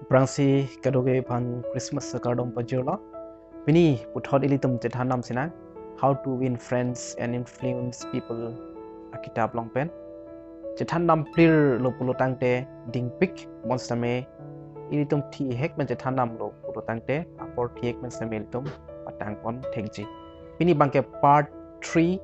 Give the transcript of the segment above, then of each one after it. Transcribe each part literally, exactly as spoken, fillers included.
Aphrangsi kadokave aphan Christmas akardom pajirlo. Pini puthot ilitum chethan dam sinang, How to Win Friends and Influence People akitap along pen. Chethan dam plir lo pulo tangte dingpik, bonsitame ilitum thihek pen chethan damlo pulo tangte apor thihek pen sitame ilitum patang pon thekji. Pini abangke part three,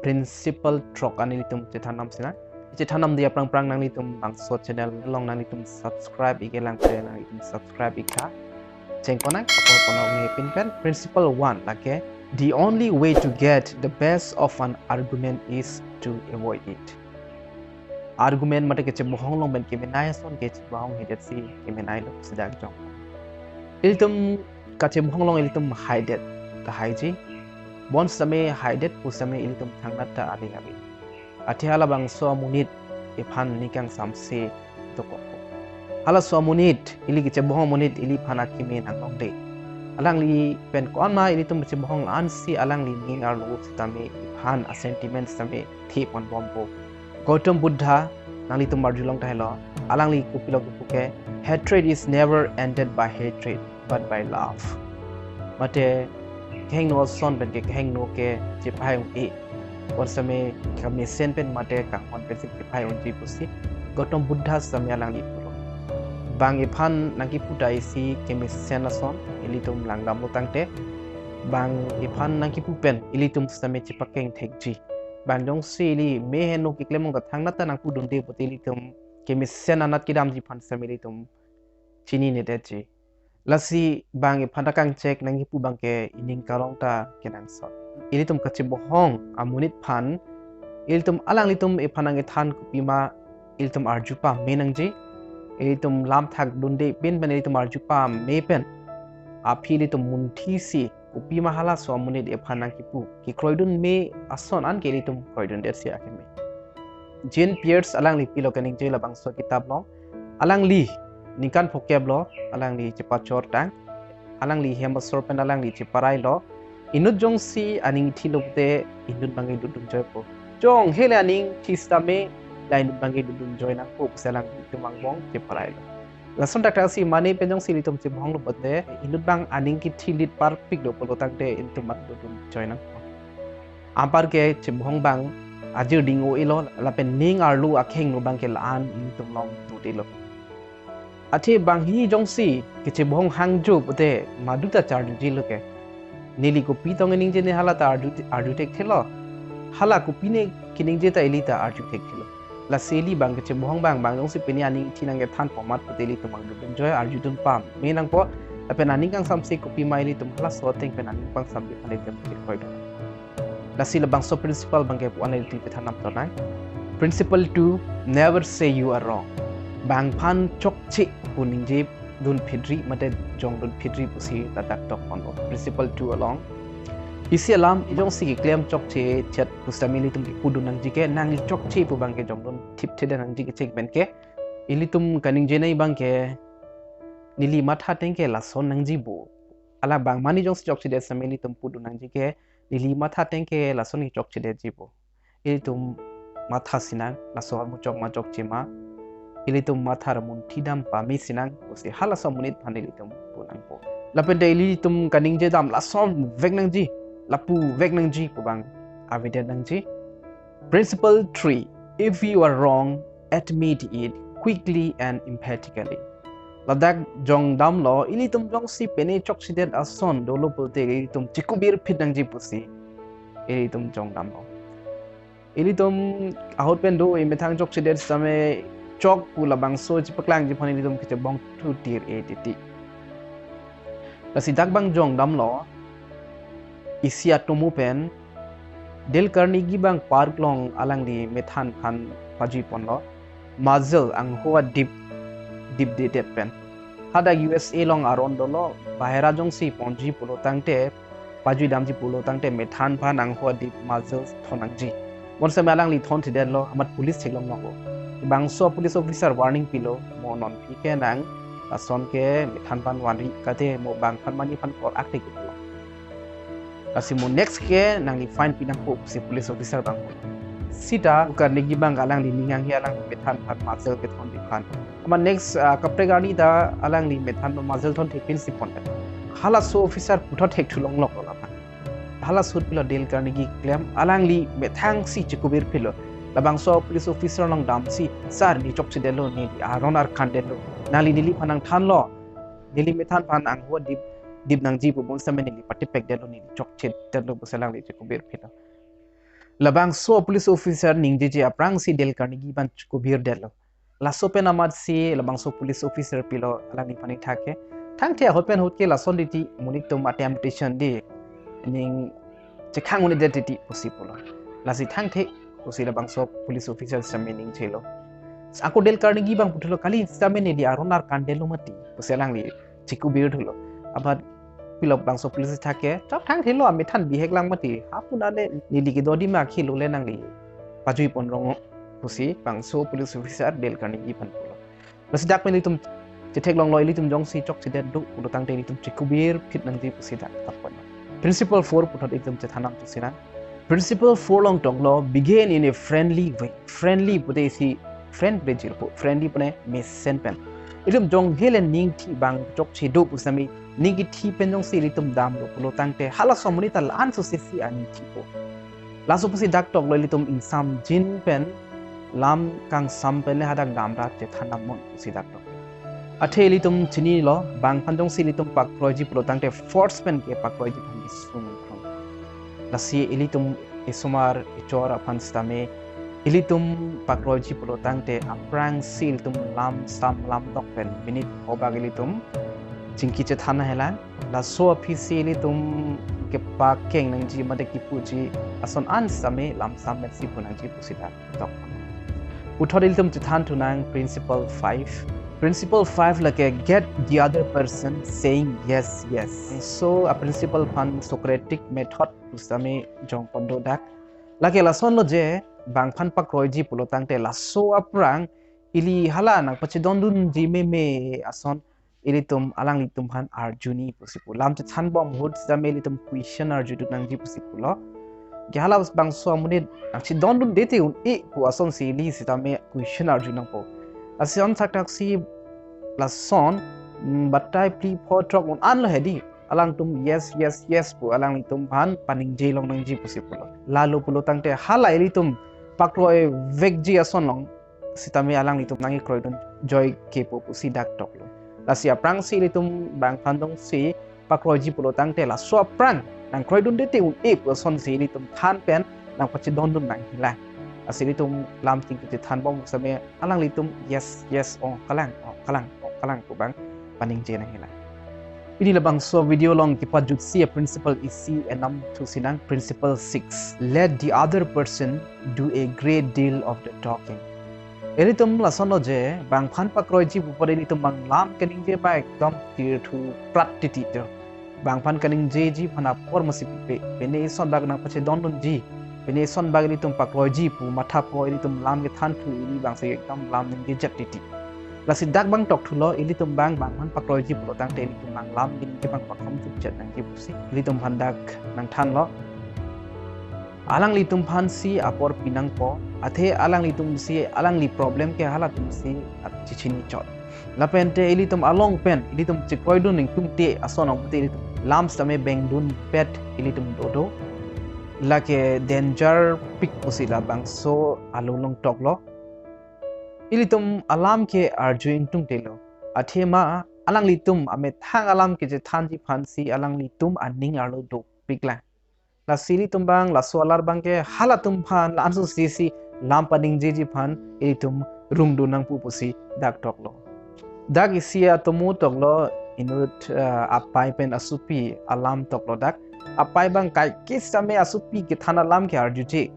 principle throk an ilitum chethan dam sinang. Chethan damji aphrang aphrang nanglitum bangso channel along nanglitum subscribe ike langte nanglitum subscribe ik tha. Chengkon nang, apor ponong ne pin pen. Principle one lake, the only way to get the best of an argument is to avoid it. Argument mate kachebohong along pen kemenei ason kachebohong haidet si kemenei lo sida jong. Ilitum kachebohong along ilitum haidet tahaiji. Bonsitame haidet pusitame ilitum thangnat ta aling aling. Athe halabangso amonit iphan ning kangsamse dokok. Halaso amonit, ili kachebohong amonit iliphan akeme nanglongde. Alangli pen konma ilitum chebohong ansi alangli ning arlo sitame iphan a-sentiments tame thepon bompo. Gautam Buddha, nanglitum arjulong tahelo, alangli kopilo kipu ke, hatred is never ended by hatred but by love. Mate kehingno ason pen ke kehingno ke chepahai un-e. Bonsitame kemesen pen mate kanghon pen si chepahai unji pusi Gautam Buddha sitame alangli pulo. Bang iphan nangkipu ta isi kemesen ason ilitum langdamlo tangte, bang iphan nangkipu pen ilitum sitame chepakeng thekji. Bang jongsi ili me heno keklem along ta thangnat ta nangpudunde pute ilitum kemesen anat kedamji aphan sitame ilitum chininedetji. Lasi bang iphan ta kangchek nangkipu abangke ining karong ta kenangsot. Ilitum kachebohong amonit aphan ilitum alanglitum iphan nangkethan kopima ilitum arju pame nangji. Ilitum lam thak dunde pin pen ilitum arju pame pen aphi ilitum munthisi kopima halaso amonit iphan nangkipu kekroidun me ason anke ilitum kroidundet si akeme. Jean Piaget alangli pilo kaningje labangso akitap along. Alangli ningkan phokep lo alangli chepachor tang. Alangli hem asor pen alangli cheparailo. Inut jongsi aning thilo pute inut abangke dodun joipo. Jong hele aning thi sitame la inut abangke dodun joi nangpo pusi alanglitum angbong cheparailo. Lason thakthak si mane pen jongsi ilitum chebohong lo pute inut abang aning kithi lit parpik lo pulo tangte ilitum abang dodun joi nangpo. Anparke chebohong abang ajir ding-o-elo lapen ning arlo akehingno abangke la-an ilitum along dodelo. Athe bang hi jongsi kachebohong hangjo pute madu ta charjujilo ke. Neli kopi tong ningje ne hala ta arju, arju thekthelo. Hala kopi ne keningje ta ili ta arju thekthelo. Lasi ili abang kachebohong abang, bang jongsi pini aning thi nangkethanpo amat pute ilitum abang dodun joi arjudun pame nangpo. Lapen aning kangsamse kopima ilitum halaso ateng pen aning pangsamji aphan ilitum chekroi dun. Lasi labangso principle abangke pu-an ilitum chethan dam tonang. Principle two, never say you are wrong. Bang aphan chokche pu ningje dun phitri mate jongdun phitri pusi ladak tok ponlo. Principle two along, isi alam ejongsi keklem chokche chet pusitame ilitum kipudun nangji ke nangli chokche pu abangke jongdun thipthedet nangji kecheng pen ke ilitum kaningjenei abangke neli matha ateng ke lason nangji bo. Hala bang mane jongsi chokchedet sitame ilitum pudun nangji ke neli matha ateng ke lason ke chokchedetji bo. Ilitum matha sinang, laso amuchok ma chokche ma. Ilitum matha ra munthi dam pame sinang, pusi halaso amonit aphan ilitum pu nangpo. Lapen te ilitum kaningje dam lason vek nangji, lapu vek nangji pu abang avedet nangji. Principle three, if you are wrong, admit it quickly and emphatically. Ladak jongdamlo, ilitum jongsi pene chokchedet ason dolo pulote ilitum chikubir phit nangji pusi ilitum jongdamlo. Ilitum ahut pen do emethang chokchedet sitame chok pu labangso chipaklangji aphan ilitum kachebong thu tir-e titi. Lasi dak abang jongdamlo, isi atomo pen Dale Carnegie abang park along alangli methan aphan pajui ponlo. Marshall angho adip dipdedet pen. Hadak U S A along aron dolo, bahera jongsi ponji pulo tangte, pajui damji pulo tangte methan aphan angho adip Marshall thon nangji. Bonsitame alangli thon thidetlo, amat police theklong nangpo. Bangso police officer warning pilo, mo non aphi ke nang lason ke methan aphan vanri kate mo bang aphan mani aphan kor-ak te pulo. Lasi mo next ke nangli fine pi nangpo pusi police officer abang. Sita Carnegie abang alangli ning hanghe alangli methan aphan Marshall kethonji aphan. Amat next, ah, kaprek arni ta alangli methan lo Muzzleton thepin si pon. Halaso officer puthot thek thulong lok lo lapen. Halaso pilo Dale Carnegie klem alangli methang si chikubir philo. Labangso police officer along damsi, "Sir, ne chokchedetlo, neli aron arkan detlo. Nangli neliphan nangthanlo. Neli methan aphan angho dip, dip nangji pu bonsitame neli patipek detlo, neli chokchedetlo," pusi alangli chikubir philo. Labangso police officer ningjeje aphrangsi Dale Carnegie aphan chikubir detlo. Laso pen amatsi labangso police officer pilo alangliphan ningthak ke, "Thangthe ahut pen ahut ke lason titi, monit atum a-temptation di, ning chekhang un-edet titi," pusi pulo. Lasi "Thangthe," pusi labangso police officer sitame ningje lo. Ako Dale Carnegie abang puthulo, "Kali, sitame neli aron arkan detlo mati," pusi alangli chikubir thulo. Amat pilo bangso police thak ke, "Chok thangthelo, amethan bihek lang mati. Hapu nane neli kedo adim akhei lo le nangli pajui pon rong," pusi bangso police officer Dale Carnegie aphan pulo. Lasi dak pen ilitum chetheklonglo, ilitum jongsi chokchedet do pulo tangte ilitum chikubir phit nangji pusi dak tok pon. Principle four puthot ilitum chethan nangthu sinang. Principle four along toklo, "Begin in a friendly way." Friendly pute isi, friend pute jirpo, friendly pune mesen pen. Ilitum jonghe le ning thi abang chokche do pusitame, ning kithi pen jongsi ilitum damlo pulo tangte, halaso amonit ta la-an sosesi aning thipo. Laso pusi dak toklo, ilitum ingsamjin pen, lam kangsam pen le hadak damra chethan dam non pusi dak tok. Athe ilitum chinilo, bang aphan jongsi ilitum pakroiji pulo tangte force pen ke pakroiji aphan kesung krung. Lasi ilitum isomar ichor aphan sitame, ilitum pakroiji pulo tangte aphrangsi ilitum lam sam lam dok pen minute hobak ilitum chingki chethan nanghelang. Laso aphisi ilitum kepakeng nangji mate kipuji ason an sitame lam sam pen si pu nangji pusi dak tok. Puthot ilitum chethan thunang principle five. Principle five lake, "Get the other person saying yes, yes." So a-principle aphan Socratic method pusitame jong pon do dak. Lake lasonlo je, bang aphan pakroiji pulo tangte laso aphrang ili hala nangpachedondunji meme ason ilitum alanglitum aphan arjuni pusi pu. Lam chethan bom ahut sitame ilitum question arjudun nangji pusi pulo. Ke hala bangso amonit nangchedondunde te un-e pu asonsi ili sitame question arju nangpo. Lasi anthakthak si lason, mm, batai phli pho throk un-an lo hedi, alangtum yes, yes, yes pu alanglitum aphan paningje long nangji pusi pulo. Lalo pulo tangte hala ilitum pakroi vekji ason along sitame alanglitum nangkekroidun joi kepo pusi dak toklo. Lasi aphrangsi ilitum bang aphan jongsi pakroiji pulo tangte laso aphrang nangkroidunde te un-e pu asonsi ilitum than pen nangpachedondun nanghelang. Lasi ilitum lam chingki chethan bom sitame alanglitum yes, yes, o kalang, o kalang, o kalang pu abang paningje nanghelang. Pini labangso video along kepajutsi a-principle isi enam thu sinang, principle six. Let the other person do a great deal of the talking. Ilitum lasonlo je, bang aphan pakroiji pu apot ilitum abang lam keningje abang ekdom tirthu prat titi do. Bang aphan keningjeji aphan apor masi pipe, pine ison bak nangpachedondunji, pine ison bak ilitum pakroiji pu mathapo, ilitum lam kethan thu ili abangsi ekdom lam ningjejet titi. Lasi dak abang tokthulo, ilitum abang bang aphan pakroiji pulo tangte ilitum abang lam keningje abang pakhom thupchet nangji pusi ilitum aphan dak nangthanlo. Alanglitum aphansi apor pinangpo, athe alanglitumsi alangli problem ke halatumsi chechini chot. Lapente ilitum along pen ilitum chekroidun ingtungte ason ong pute ilitum lam sitame bengdunpet ilitum dodo. Lake danger pik pusi labangso along along toklo. Ilitum alam ke arju ingtungte lo. Athema alanglitum amethang alam kechethanji aphansi alanglitum aning arlo dopiklang. Lasi ilitum abang laso alar abangke halatum aphan la-an sosesi lam paningjeji aphan ilitum rungdun nangpo pusi dak toklo. Dak isi atomo toklo inut, eh, apai pen asopi alam toklo dak. Apai abang kaike sitame asopi kethan alam ke arjuje.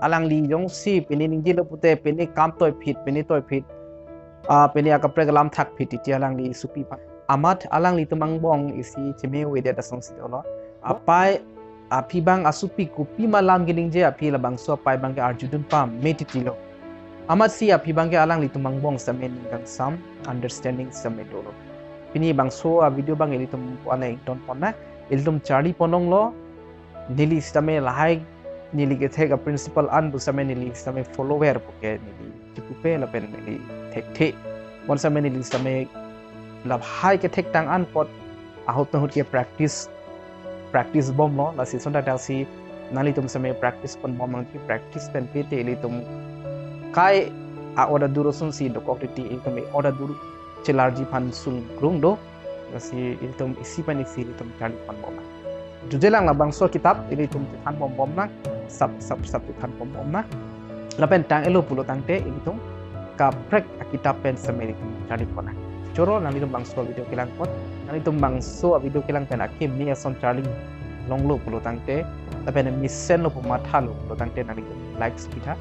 Alangli jongsi pine ningjelo pute pine kam toiphit, pine toiphit, ah, pine akaprek alam thakphit titi alangli asopi aphan. Amat alanglitum angbong isi cheme avedet asonsi dolo. Apai, aphi abang asopi kopima lam keningje aphi labangso apai abangke arjudun pame titilo. Amatsi aphi abangke alanglitum angbong sitame ning kangsam, understanding sitame dolo. Pini bangso a-video abang ilitum pu-an le ington ponnang, ilitum charli pon-onglo, neli sitame lahai, neli kethek a-principle an pu sitame neli sitame follower puke neli chipupe lapen neli thekthe. Bonsetame neli sitame labhai kethektang an apot ahut ahut ke practice practice bomlo, lasi asonthakthak si nanglitum sitame practice ponbom nangji. Practice pen pite ilitum kai a-order dur ason si dokok titi ilitum order dur chelarji aphan sungkrung do. Lasi ilitum isi pen isi ilitum charli ponbom nang. Jujelang labangso akitap ilitum than ponbom nang, sap sap sap than ponbom nang. Lapen tang-elo pulo tangte ilitum kaprek akitap pen sitame ilitum charli pon nang. Choro, nanglitum bangso video kelang apot, nanglitum bangso video kelang pen akimi ason charli longlo pulo tangte, lapen mesenlo pu mathalo pulo tangte nanglitum likes pitha,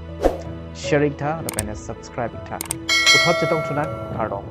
share iktha, lapen subscribe iktha. Puthot chetongthu nang, kardom.